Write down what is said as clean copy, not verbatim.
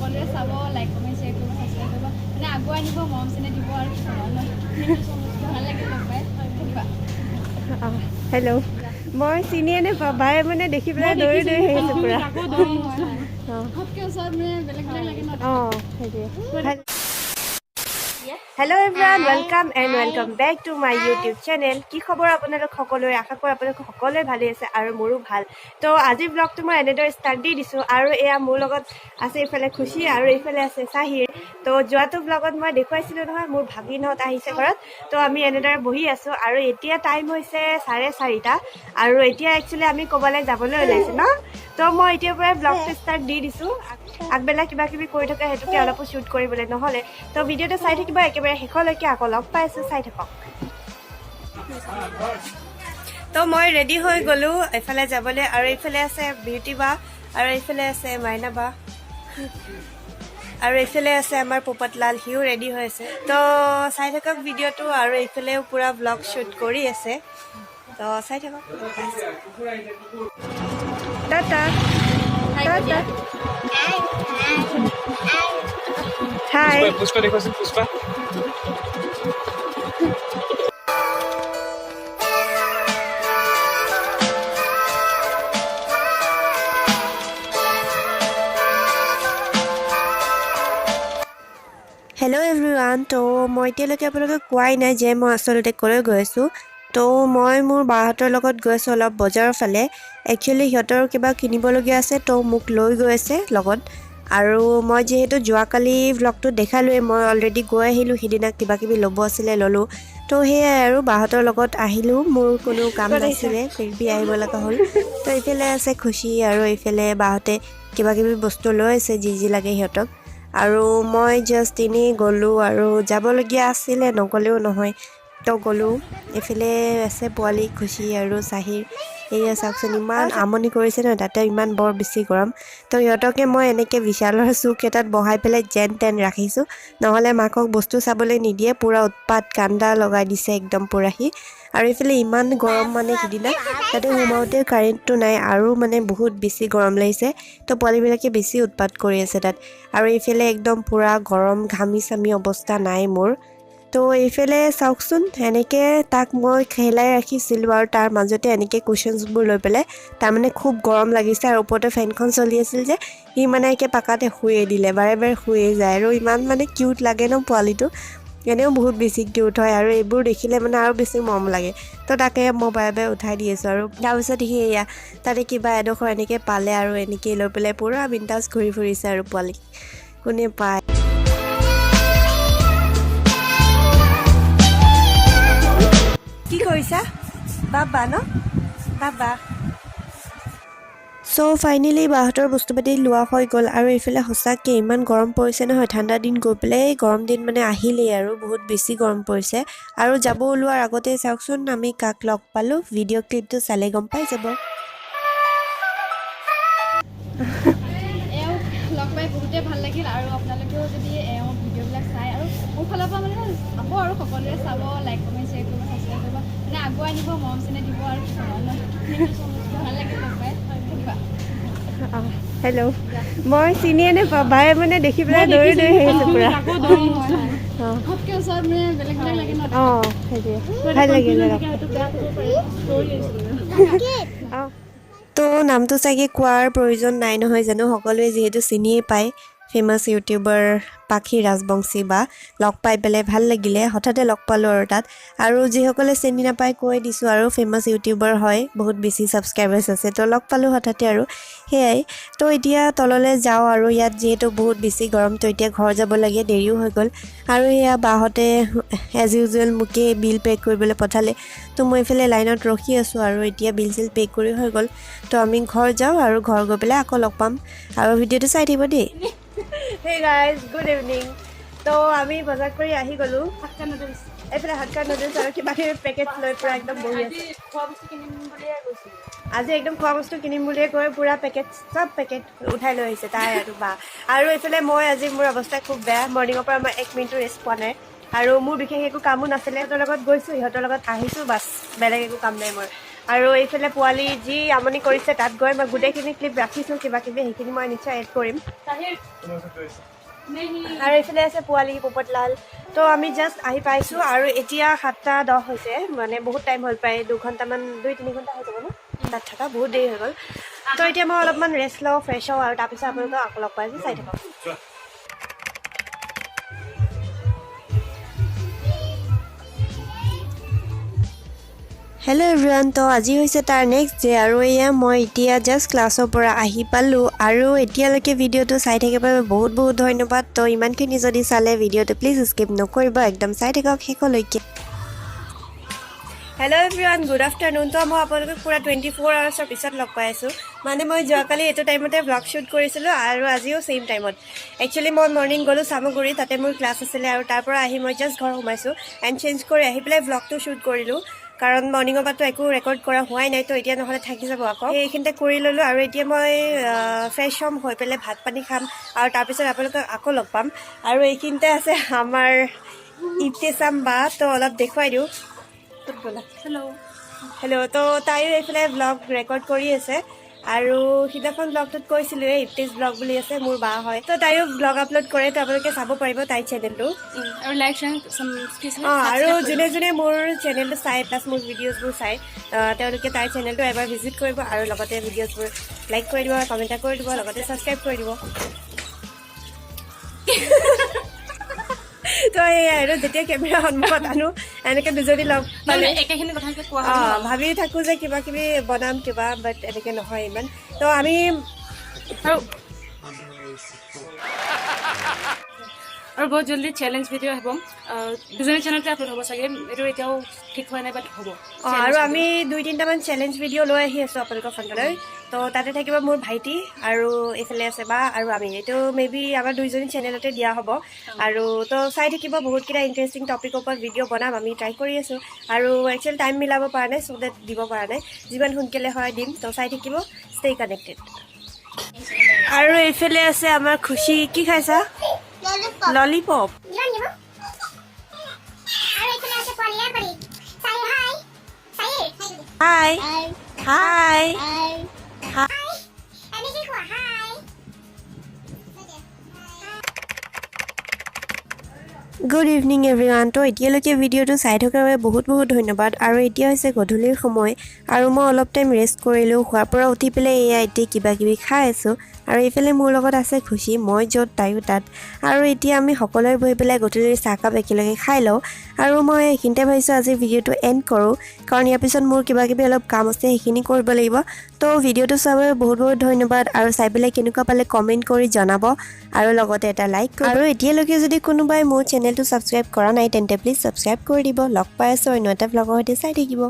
সকলোৱে চাব, like, comment, share কৰিব, ছাবস্ক্ৰাইব কৰিব, মানে আগুৱাই নিব, মৰম চেনেহ দিব আৰু কি ক'ম আৰু ন। Thank you so much, ভাল লাগিল লগ পাই, ধন্যবাদ। হেল্ল', মই চিনিয়ে নাপাওঁ। বায়ে মানে দেখি পেলাই দৌৰি দৌৰি আহিছে পূৰা। ঘপকৈ ওচৰত মানে বেলেগ বেলেগ লাগে ন। অঁ, সেইটোৱে। Hello everyone, welcome and welcome back to my YouTube channel. কি খবৰ আপোনালোক সকলোৰে? আশা কৰোঁ আপোনালোক সকলোৱে ভালেই আছে আৰু মোৰো ভাল। তো আজিৰ ব্লগটো মই এনেদৰে ষ্টাৰ্ট দি দিছোঁ আৰু এয়া মোৰ লগত আছে এইফালে খুচি আৰু এইফালে আছে চাহিৰ। তো যোৱাটো ব্লগত মই দেখুৱাইছিলোঁ নহয়, মোৰ ভাগিনহঁত আহিছে ঘৰত। তো আমি এনেদৰে বহি আছোঁ আৰু এতিয়া টাইম হৈছে 4:30 আৰু এতিয়া একচুৱেলি আমি ক'ৰবালৈ যাবলৈ ওলাইছোঁ ন। তো মই এতিয়াৰ পৰাই ব্লগটো ষ্টাৰ্ট দি দিছোঁ। আগবেলা কিবা কিবি কৰি থকা সেইটোকে অলপো শ্বুট কৰিবলৈ নহ'লে। তো ভিডিঅ'টো চাই থাকিব একেবাৰে শেষলৈকে। আকৌ লগ পাই আছোঁ, চাই থাকক। তো মই ৰেডি হৈ গ'লোঁ এইফালে যাবলৈ আৰু এইফালে আছে বিউটি বা আৰু এইফালে আছে মাইনা বা আৰু এইফালে আছে আমাৰ পোপতলাল, সিও ৰেডি হৈ আছে। তো চাই থাকক ভিডিঅ'টো আৰু এইফালেও পূৰা ব্লগ শ্বুট কৰি আছে। তো চাই থাকক। টাটা, টাটা, হাই। পুষ্পা দেখুৱাচোন, পুষ্পা। হেল্ল' এভৰিৱান, তো মই এতিয়ালৈকে আপোনালোকে কোৱাই নাই যে মই আচলতে ক'লৈ গৈ আছোঁ। তো মই মোৰ বাহঁতৰ লগত গৈ আছোঁ অলপ বজাৰৰ ফালে। একচুৱেলি সিহঁতৰ কিবা কিনিবলগীয়া আছে, তো মোক লৈ গৈ আছে লগত। আৰু মই যিহেতু যোৱাকালি ভ্লগটোত দেখালোৱেই, মই অলৰেডি গৈ আহিলোঁ সিদিনা, কিবা কিবি ল'ব আছিলে ল'লোঁ। তো সেয়াই আৰু বাহঁতৰ লগত আহিলোঁ, মোৰ কোনো কাম নাছিলে, फिर भी আহিব লগা হ'ল। তো এইফালে আছে খুচি আৰু এইফালে বাহঁতে কিবা কিবি বস্তু লৈ আছে, যি যি লাগে সিহঁতক। আৰু মই জাষ্ট এনেই গ'লোঁ আৰু যাবলগীয়া আছিলে, নগ'লেও নহয়, তো গ'লোঁ। এইফালে আছে পোৱালি খুচি আৰু চাহিৰ। এয়া চাওকচোন, ইমান আমনি কৰিছে নহয়, তাতে ইমান বৰ বেছি গৰম। তো সিহঁতকে মই এনেকৈ বিশালৰ চুক এটাত বহাই পেলাই যেন তেন ৰাখিছোঁ, নহ'লে মাকক বস্তু চাবলৈ নিদিয়ে। পূৰা উৎপাত, কান্দা লগাই দিছে একদম পূৰা সি। আৰু এইফালে ইমান গৰম, মানে সিদিনা তাতে সোমাওঁতে কাৰেণ্টটো নাই আৰু মানে বহুত বেছি গৰম লাগিছে। তো পোৱালিবিলাকে বেছি উৎপাত কৰি আছে তাত। আৰু এইফালে একদম পূৰা গৰম, ঘামি চামি অৱস্থা নাই মোৰ। তো এইফালে চাওকচোন, এনেকৈ তাক মই খেলাই ৰাখিছিলোঁ আৰু তাৰ মাজতে এনেকৈ কুশ্যনছবোৰ লৈ পেলাই, তাৰমানে খুব গৰম লাগিছে আৰু ওপৰতে ফেনখন চলি আছিল যে, সি মানে একে পাকাতে শুয়ে দিলে, বাৰে বাৰে শুয়ে যায়। আৰু ইমান মানে কিউট লাগে ন পোৱালিটো, এনেও বহুত বেছি কিউট হয় আৰু এইবোৰ দেখিলে মানে আৰু বেছি মৰম লাগে। তো তাকে মই বাৰে বাৰে উঠাই দি আছোঁ আৰু তাৰপিছত সি এয়া তাতে কিবা এডোখৰ এনেকৈ পালে আৰু এনেকৈ লৈ পেলাই পূৰা বিন্দাছ ঘূৰি ফুৰিছে আৰু পোৱালি কোনে পায়। কি কৰিছা বাবা? ন বাবা। চ' ফাইনেলি বাহঁতৰ বস্তু পাতি লোৱা হৈ গ'ল আৰু এইফালে সঁচাকৈ ইমান গৰম পৰিছে নহয়, ঠাণ্ডা দিন গৈ পেলাই গৰম দিন মানে আহিলেই আৰু বহুত বেছি গৰম পৰিছে। আৰু যাব ওলোৱাৰ আগতে চাওকচোন আমি কাক লগ পালোঁ, ভিডিঅ' ক্লিপটো চালে গম পাই যাব। এওঁক লগ পাই বহুতেই ভাল লাগিল আৰু আপোনালোকেও যদি এওঁৰ ভিডিঅ'বিলাক চায় আৰু মোৰ ফালৰ পৰা মানে চাব আৰু সকলোৱে চাব, লাইক, কমেণ্ট, শ্বেয়াৰ কৰিব, ছাবস্ক্ৰাইব কৰিব, মানে আগুৱাই নিব, মৰম চেনেহ দিব আৰু কি ক'ম আৰু ন। Thank you so much, ভাল লাগিল লগ পাই, ধন্যবাদ। হেল্ল', মই চিনিয়ে নাপাওঁ। বায়ে মানে দেখি পেলাই দৌৰি দৌৰি আহিছে পূৰা। ঘপকৈ ওচৰত মানে বেলেগ বেলেগ লাগে ন। অঁ, সেইটোৱে, ভাল লাগিলে। অঁ, তো নামটো চাগে কোৱাৰ প্ৰয়োজন নাই নহয় জানো, সকলোৱে যিহেতু চিনিয়ে পায়, ফেমাছ ইউটিউবাৰ পাখি ৰাজবংশী বা লগ পাই পেলাই ভাল লাগিলে। হঠাতে লগ পালোঁ আৰু তাত। আৰু যিসকলে চিনি নাপায় কৈ দিছোঁ আৰু, ফেমাছ ইউটিউবাৰ হয়, বহুত বেছি ছাবস্ক্ৰাইবাৰ্ছ আছে। তো লগ পালোঁ হঠাতে আৰু সেয়াই। তো এতিয়া তললৈ যাওঁ আৰু ইয়াত যিহেতু বহুত বেছি গৰম, তো এতিয়া ঘৰ যাব লাগে, দেৰিও হৈ গ'ল। আৰু সেয়া বাহঁতে এজ ইউজুৱেল মোকেই বিল পে' কৰিবলৈ পঠালে। তো মই এইফালে লাইনত ৰখি আছোঁ আৰু এতিয়া বিল চিল পে' কৰি হৈ গ'ল। তো আমি ঘৰ যাওঁ আৰু ঘৰ গৈ পেলাই আকৌ লগ পাম আৰু ভিডিঅ'টো চাই থাকিব দেই। Hey guys, good evening. তো আমি বজাৰ কৰি আহি গ'লোঁ। Hakka noodles. এইফালে হাক্কা নুডলছ আৰু কিবা কিবি পেকেট লৈ পূৰা একদম বহি আছে। খোৱা বস্তু কিনিম বুলিয়ে গৈছিলোঁ। আজি একদম খোৱা বস্তু কিনিম বুলিয়ে কৈ পূৰা পেকেট, চব পেকেট উঠাই লৈ আহিছে তাই আৰু বা। আৰু এইফালে মই আজি মোৰ অৱস্থা খুব বেয়া। মৰ্ণিঙৰ পৰা মই এক মিনিটো ৰেষ্ট পোৱা নাই আৰু মোৰ বিশেষ একো কামো নাছিলে। সিহঁতৰ লগত গৈছোঁ, সিহঁতৰ লগত আহিছোঁ, বাছ, বেলেগ একো কাম নাই মোৰ। আৰু এইফালে পোৱালি যি আমনি কৰিছে তাত গৈ মই গোটেইখিনি ক্লিপ ৰাখিছোঁ, কিবা কিবি সেইখিনি মই নিশ্চয় এড কৰিম। আৰু এইফালে আছে পোৱালি পপতলাল। তো আমি জাষ্ট আহি পাইছোঁ আৰু এতিয়া 7:10 হৈছে, মানে বহুত টাইম হ'ল, প্ৰায় 2 ঘণ্টামান, 2-3 ঘণ্টা হৈ যাব ন তাত থকা, বহুত দেৰি হৈ গ'ল। তো এতিয়া মই অলপমান ৰেষ্ট লওঁ, ফ্ৰেছ হওঁ আৰু তাৰপিছত আপোনালোকক আকৌ লগ পাই আছোঁ, চাই থাকক। হেল্ল' এভৰিৱান, তো আজি হৈছে তাৰ নেক্সট ডে আৰু এয়া মই এতিয়া জাষ্ট ক্লাছৰ পৰা আহি পালোঁ। আৰু এতিয়ালৈকে ভিডিঅ'টো চাই থাকিবৰ বাবে বহুত বহুত ধন্যবাদ। তো ইমানখিনি যদি চালে, ভিডিঅ'টো প্লিজ স্কিপ নকৰিব, একদম চাই থাকক শেষলৈকে। Hello' everyone, good afternoon. তো মই আপোনালোকক পূৰা 24 আৱাৰ্ছৰ পিছত লগ পাই আছোঁ। মানে মই যোৱাকালি এইটো টাইমতে ব্লগ শ্বুট কৰিছিলোঁ আৰু আজিও ছেইম টাইমত। একচুৱেলি মই মৰ্ণিং গ'লোঁ চামগুৰি, তাতে মোৰ ক্লাছ আছিলে আৰু তাৰ পৰা আহি মই জাষ্ট ঘৰ সোমাইছোঁ এণ্ড চেঞ্জ কৰি আহি পেলাই ব্লগটো শ্বুট কৰিলোঁ, কাৰণ মৰ্ণিঙৰ পৰাতো একো ৰেকৰ্ড কৰা হোৱাই নাই। তো এতিয়া নহ'লে থাকি যাব আকৌ, সেইখিনিতে কৰি ল'লোঁ। আৰু এতিয়া মই ফ্ৰেছ হ'ম, হৈ পেলাই ভাত পানী খাম আৰু তাৰপিছত আপোনালোকক আকৌ লগ পাম। আৰু এইখিনিতে আছে আমাৰ ইফতেচাম বা, তো অলপ দেখুৱাই দিওঁ। ক'ত গ'লা? হেল্ল'। হেল্ল'। তো তাইও এইফালে ব্লগ ৰেকৰ্ড কৰি আছে আৰু সিদিনাখন ব্লগটোত কৈছিলোঁৱে, ইফতেজ ব্লগ বুলি আছে, মোৰ বা হয়। তো তাইও ব্লগ আপলোড কৰে, তো আপোনালোকে চাব পাৰিব তাইৰ চেনেলটো। আৰু লাইক, শ্বেয়াৰ। অঁ, আৰু যোনে যোনে মোৰ চেনেলটো চাই, প্লাছ মোৰ ভিডিঅ'জবোৰ চাই, তেওঁলোকে তাইৰ চেনেলটো এবাৰ ভিজিট কৰিব আৰু লগতে ভিডিঅ'জবোৰ লাইক কৰি দিব, কমেণ্ট এটা কৰি দিব, লগতে ছাবস্ক্ৰাইব কৰি দিব। তো এয়াই আৰু, যেতিয়া কেমেৰা সন্মুখত আনো, এনেকৈ দুজনী লগ পালে একেখিনি কথাকে কোৱা। অঁ, ভাবি থাকোঁ যে কিবা কিবি বনাম কিবা, বাট এনেকৈ নহয় ইমান। তো আমি আৰু আৰু বহুত জল্দি চেলেঞ্জ ভিডিঅ' আহিব। দুজনী চেনেলতে আপলোড হ'ব চাগে, এইটো এতিয়াও ঠিক হোৱা নাই, বাট হ'ব। অঁ, আৰু আমি দুই তিনিটামান চেলেঞ্জ ভিডিঅ' লৈ আহি আছোঁ আপোনালোকৰ ফ্ৰণ্টলৈ। তো তাতে থাকিব মোৰ ভাইটি আৰু এইফালে আছে বা আৰু আমি। এইটো মে বি আমাৰ দুইজনী চেনেলতে দিয়া হ'ব। আৰু তো চাই থাকিব, বহুতকেইটা ইণ্টাৰেষ্টিং টপিকৰ ওপৰত ভিডিঅ' বনাম, আমি ট্ৰাই কৰি আছোঁ। আৰু একচুৱেলি টাইম মিলাব পৰা নাই, চ' ডেট দিব পৰা নাই। যিমান সোনকালে হয় দিম, তো চাই থাকিব, ষ্টেই কানেক্টেড। আৰু এইফালে আছে আমাৰ খুচি। কি খাইছা? ললিপপ। আৰু এইফালে আছে পোৱালি পাৰি চাই হাই চাই। হাই হাই হাই। এনেকে কোৱা হাই। Good evening everyone. তো এতিয়ালৈকে ভিডিঅ'টো চাই থকাৰ বাবে বহুত বহুত ধন্যবাদ। আৰু এতিয়া হৈছে গধূলিৰ সময় আৰু মই অলপ টাইম ৰেষ্ট কৰিলোঁ। শোৱাৰ পৰা উঠি পেলাই এয়া এতিয়া কিবা কিবি খাই আছোঁ আৰু এইফালে মোৰ লগত আছে খুচি। মই য'ত, তাইও তাত। আৰু এতিয়া আমি সকলোৱে বহি পেলাই গধূলিৰ চাহকাপ একেলগে খাই লওঁ। আৰু মই এইখিনিতে ভাবিছোঁ আজি ভিডিঅ'টো এণ্ড কৰোঁ, কাৰণ ইয়াৰ পিছত মোৰ কিবা কিবি অলপ কাম আছে, সেইখিনি কৰিব লাগিব। তো ভিডিঅ'টো চোৱাৰ বাবে বহুত বহুত ধন্যবাদ আৰু চাই পেলাই কেনেকুৱা পালে কমেণ্ট কৰি জনাব আৰু লগতে এটা লাইক। আৰু এতিয়ালৈকে যদি কোনোবাই মোৰ চেনেলটো ছাবস্ক্ৰাইব কৰা নাই, তেন্তে প্লিজ ছাবস্ক্ৰাইব কৰি দিব। লগ পাই আছোঁ অন্য এটা ব্লগৰ সৈতে, চাই থাকিব।